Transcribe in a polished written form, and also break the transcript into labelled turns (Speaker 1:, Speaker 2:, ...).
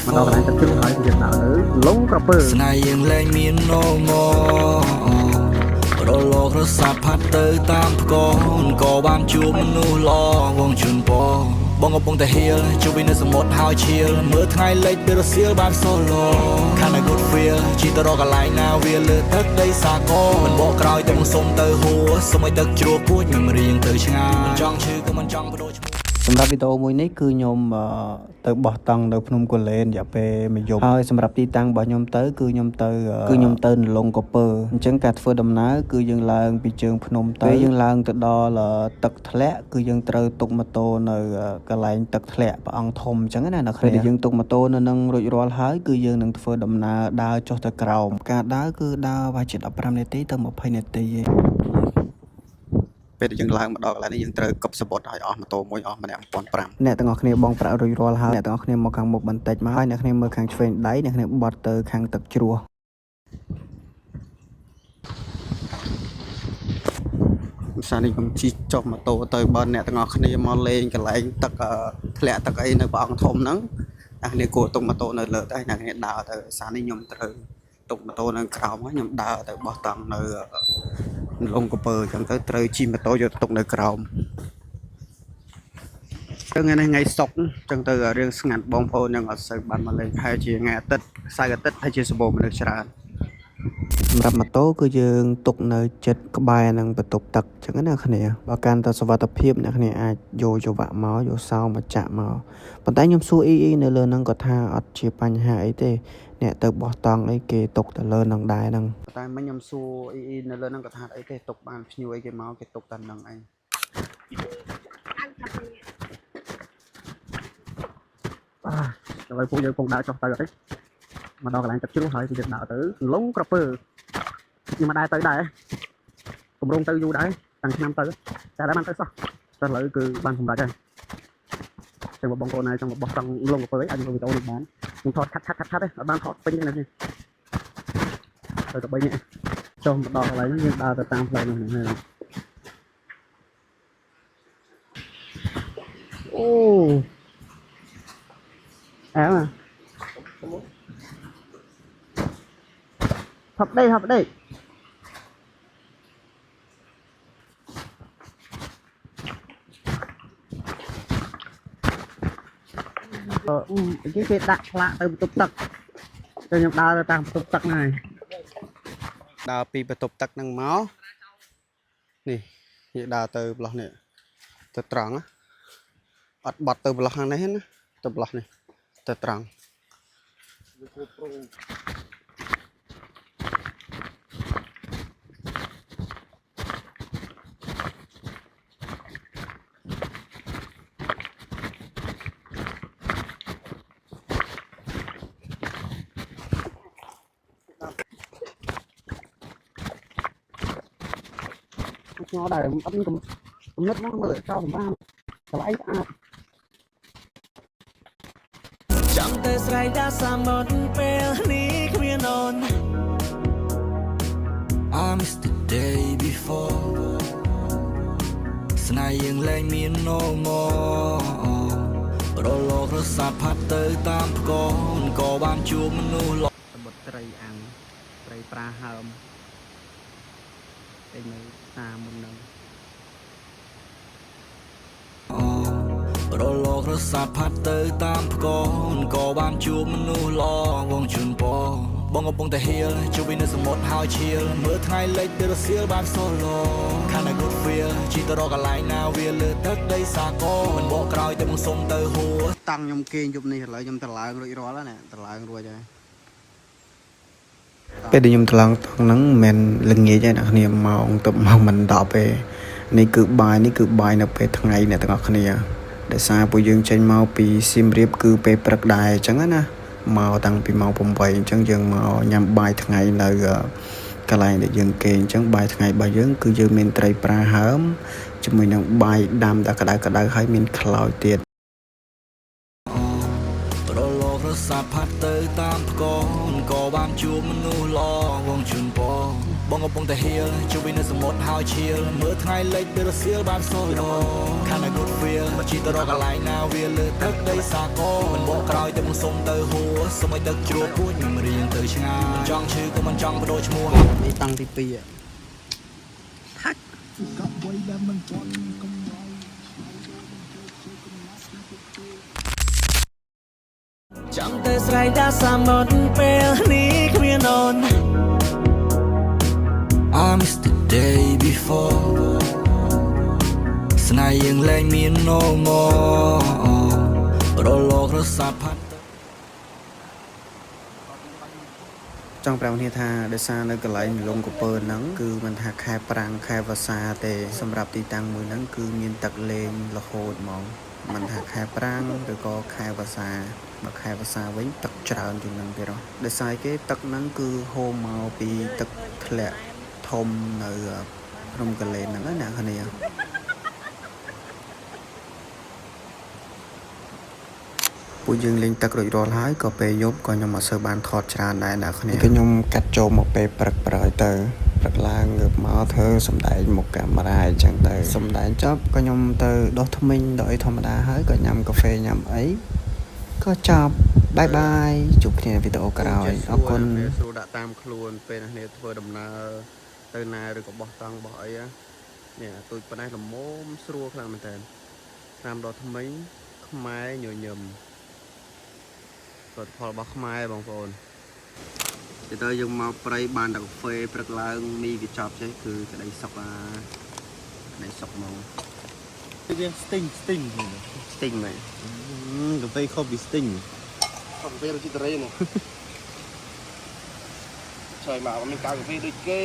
Speaker 1: មកដល់កន្លែងទឹកជ្រោះហើយយើងដើរទៅលងក្រពើ
Speaker 2: ស្នេហ៍យើងលែងមាន no more រលករសាផាត់ទៅតាមផ្កូនក៏បានជួបមនុស្សល្អវងជូនពរបងកំពុងតែហៀលជួយវិញនៅសមុទ្រហើយឈៀលមើលថ្ងៃលិចពេលរសៀលបែប solo Kinda good feel ជីទៅរកកន្លែងណាវាលើទឹកដីសាគរមិនបកក្រោយតែមកសុំទៅហួរសុំឲ្យទឹកជ្រោះគួចមិនរៀងទៅឆ្ងាយមិនចង់ឈឺក៏មិនចង់បដូរឈ្មោះ
Speaker 3: សម្រាប់វីដេអូមួយនេះគឺខ្ញុំទៅបោះតង់នៅភ្នំគូលែនរយៈពេលមួយយប់ហើយសម្រាប់ទីតាំងរបស់ខ្ញុំទៅគឺខ្ញុំទៅគឺខ្ញុំទៅនលងកពើអញ្ចឹងការធ្វើដំណើរគឺយើងឡើងពីជើងភ្នំទៅពេលយើងឡើងទៅដល់ទឹកធ្លាក់គឺយើងត្រូវទុកម៉ូតូនៅកន្លែងទឹកធ្លាក់ព្រះអង្គធំអញ្ចឹងណាអ្នកគ្នាពេលដែលយើងទុកម៉ូតូនៅនឹងរួចរាល់ហើយគឺយើងនឹងធ្វើដំណើរដើរចុះទៅក្រោមការដើរគឺដើរប្រហែលជា15នាទីទៅ20នាទីឯង
Speaker 4: ពេលដែលយើងឡើងមកដល់កន្លែងនេះយើងត្រូវកប់សបុតឲ្យអស់ម៉ូតូមួយអស់ម្នាក់1500
Speaker 3: អ្នកទាំងអស់គ្នាបងប្រាក់រួចរាល់ហើយអ្នកទាំងអស់គ្នាមកខាងមុខបន្តិចមកហើយអ្នកគ្នាមើលខាងឆ្វេងដៃអ្នកគ្នាបត់ទៅខាងទឹកជ្រោះ
Speaker 4: ភាសានេះខ្ញុំជិះចុះម៉ូតូទៅបើអ្នកទាំងអស់គ្នាមកលេងកន្លែងទឹកធ្លាក់ទឹកអីនៅព្រះអង្គធំហ្នឹងអ្នកគ្នាគួរទុកម៉ូតូនៅលើដែរអ្នកគ្នាដើរទៅភាសានេះខ្ញុំត្រូវទុកម៉ូតូនៅក្រោមហើយខ្ញុំដើរទៅបោះតង់នៅលងកពើអញ្ចឹងទៅត្រូវជិះម៉ូតូយកទុកនៅក្រោមចឹងថ្ងៃនេះថ្ងៃសុក្រអញ្ចឹងទៅរឿងស្ងាត់បងប្អូននឹងអត់សូវបានមកលេងហើយជាថ្ងៃអាទិត្យសៅរ៍អាទិត្យហើយជាសម្បូរមនុស្សច្រើន
Speaker 3: សម្រាប់ម៉ូតូគឺយើងទុកនៅចិត្តក្បែរនឹងបន្ទប់ទឹកអញ្ចឹងណាគ្នាបើកាន់តែសុវត្ថិភាពអ្នកគ្នាអាចយកចង្វាក់មកយកសោមកចាក់មកប៉ុន្តែខ្ញុំសួរអ៊ីអ៊ីនៅលើហ្នឹងគាត់ថាអត់ជាបញ្ហាអីទេអ្នកទៅបោះតង់អីគេទុកទៅលើហ្នឹងដែរហ្នឹង
Speaker 4: តែមិញខ្ញុំសួរអ៊ីអ៊ីនៅលើហ្នឹងគាត់ថាអីទេទុកបានភ្ញៀវអីគេមកគេទុកតែហ្នឹងឯង
Speaker 1: បាទឥឡូវពួកយើងកំពុងដើរចុះទៅអត់ទេមកដល់កន្លែងទឹកជ្រោះហើយយើងដើរទៅលងក្រពើខ្ញុំមកដែរទៅដែរកម្រងទៅយូរដែរតាំងឆ្នាំទៅតែដែរបានទៅសោះតែឥឡូវគឺបានសម្រេចហើយចឹងបងប្អូនណាចង់បោះតង់លងក្រពើអាចមើលវីដេអូនេះបានខ្ញុំថតខាត់ខាត់ខាត់ខាត់ទេអត់បានថតពេញទេណានេះទៅតែ3នាក់ចុះមកដល់កន្លែងនេះយើងដើរទៅតាមផ្លូវនោះហ្នឹងហើយអូអែម ហប់ដេកហប់ដេកអឺអញ្ចឹងគេដាក់ផ្លាកទៅបន្ទប់ទឹកតែខ្ញុំដើរទៅតាមបន្ទប់ទឹកហ្នឹងហើយ
Speaker 4: ដើរពីបន្ទប់ទឹកហ្នឹងមកនេះយើងដើរទៅប្លោះនេះទៅត្រង់ណាអត់បត់ទៅប្លោះខាងនេះណាទៅប្លោះនេះទៅត្រង់
Speaker 1: ឆ្ងល់ដែរអត់មានកំណត់មកមើលចោលសម្រាមកន្លែងស្អាត
Speaker 2: ចង់ទៅស្រែកដល់សាមុទ្រពេលនេះគ្មានអូន I miss the day before ស្នេហ៍យើងលែងមាន no more រលករសាផាត់ទៅតាមផ្កូនក៏បានជួបមនុស្សល្អ
Speaker 4: សបុតត្រីអាំងត្រីប្រាហើមតែនៅផ្សារមុនហ្នឹង
Speaker 2: រលករសាផាត់ទៅតាមផ្កូនក៏បានជួបមនុស្សល្អវងជូនពរបងកំពុងតែហៀលជួយវិញនៅសមុទ្រហើយឈៀលមើលថ្ងៃលិចពេលរសៀលបែប solo Kinda good feel ជីទៅរកកន្លែងណាវាលើទឹកដីសាគរមិនបកក្រោយតែមកសុំទៅហួរ
Speaker 4: តង់ខ្ញុំគេងយប់នេះឥឡូវខ្ញុំទៅឡើងរួចរាល់ហើយណាទៅឡើងរួចហើយ
Speaker 3: ពេលដែលខ្ញុំត្រឡងតង់ហ្នឹងមិនមែនល្ងាចទេអ្នកគ្នាម៉ោងទៅម៉ោងមិន10ទេនេះគឺបាយនេះគឺបាយនៅពេលថ្ងៃអ្នកទាំងអស់គ្នាដោយសារពួកយើងចេញមកពីសៀមរាបគឺពេលព្រឹកដែរអញ្ចឹងណាមកតាំងពីម៉ោង8អញ្ចឹងយើងមកញ៉ាំបាយថ្ងៃនៅកន្លែងដែលយើងគេងអញ្ចឹងបាយថ្ងៃរបស់យើងគឺយើងមានត្រីប្រាហើមជាមួយនឹងបាយដាំដែលក្តៅក្តៅហើយមានខ្លោចទៀត
Speaker 2: រលករសាផាត់ទៅតាមផ្កូនក៏បានជួបមនុស្សល្អវងជូនពរ បងកំពុងតែហៀលជួយវិញនៅសមុទ្រហើយឈៀលមើលថ្ងៃលិចពេលរសៀលបែប solo Kinda good feel បើជីទៅរកកន្លែងណាវាលើទឹកដីសាគរមិនបកក្រោយតែមកសុំទៅហួរសុំឲ្យទឹកជ្រោះគួចមិនរៀងទៅឆ្ងាយមិនចង់ឈឺក៏មិនចង់បដូរឈ្មោះ
Speaker 4: នេះតង់ទី2
Speaker 5: ចង់ទៅស្រែកដល់សមុទ្រពេលនេះគ្មានអូន
Speaker 2: I miss the day before ស្នេហ៍យើងលែងមាន no more រលករសាផាត់
Speaker 4: ចង់ប្រាប់គ្នាថាដោយសារនៅកន្លែងលងកពើហ្នឹងគឺមិនថាខែប្រាំងខែវស្សាទេសម្រាប់ទីតាំងមួយហ្នឹងគឺមានទឹកលេងរហូតហ្មងមិនថាខែប្រាំងឬក៏ខែវស្សាបើខែវស្សាវិញទឹកច្រើនជាងហ្នឹងទៀតហ៎ដោយសារគេទឹកហ្នឹងគឺហូរមកពីទឹកធ្លាក់ធំនៅភ្នំកលែនហ្នឹងណាអ្នកគ្នា ពួកយើងលេងទឹករួចរាល់ហើយក៏ពេលយប់ក៏ខ្ញុំអត់សូវបានថតច្រើនដែរអ្នកគ្នាក៏ខ្ញុំកាត់ចូលមកពេលព្រឹកប្រយទៅព្រឹកឡើងងើបមកធ្វើសំដែងមុខកាមេរ៉ាអញ្ចឹងទៅសំដែងចប់ក៏ខ្ញុំទៅដុសធ្មេញដុសអីធម្មតាហើយក៏ញ៉ាំកាហ្វេញ៉ាំអីក៏ចប់បាយបាយជួបគ្នានៅវីដេអូក្រោយអរគុណស្រួលដាក់តាមខ្លួនពេលអ្នកគ្នាធ្វើដំណើរទៅណាឬក៏បោះតង់បោះអីនេះទូចប៉ុណ្ណេះល្មមស្រួលខ្លាំងមែនតើតាមដុសធ្មេញខ្មែរញញឹម ផលិតផលរបស់ខ្មែរបងប្អូនទៅទៅយើងមកព្រៃបានតែកាហ្វេព្រឹកឡើងមីកញ្ចប់ចេះគឺក្តីសុខអាក្តីសុខហ្មង
Speaker 6: វាស្ទីងស្ទីង
Speaker 4: ស្ទីងមែន
Speaker 6: កាហ្វេខុសពីស្ទីង
Speaker 7: កាហ្វេរសជាតិរីនោះឆើយមកអត់មានកាហ្វេដូចគេ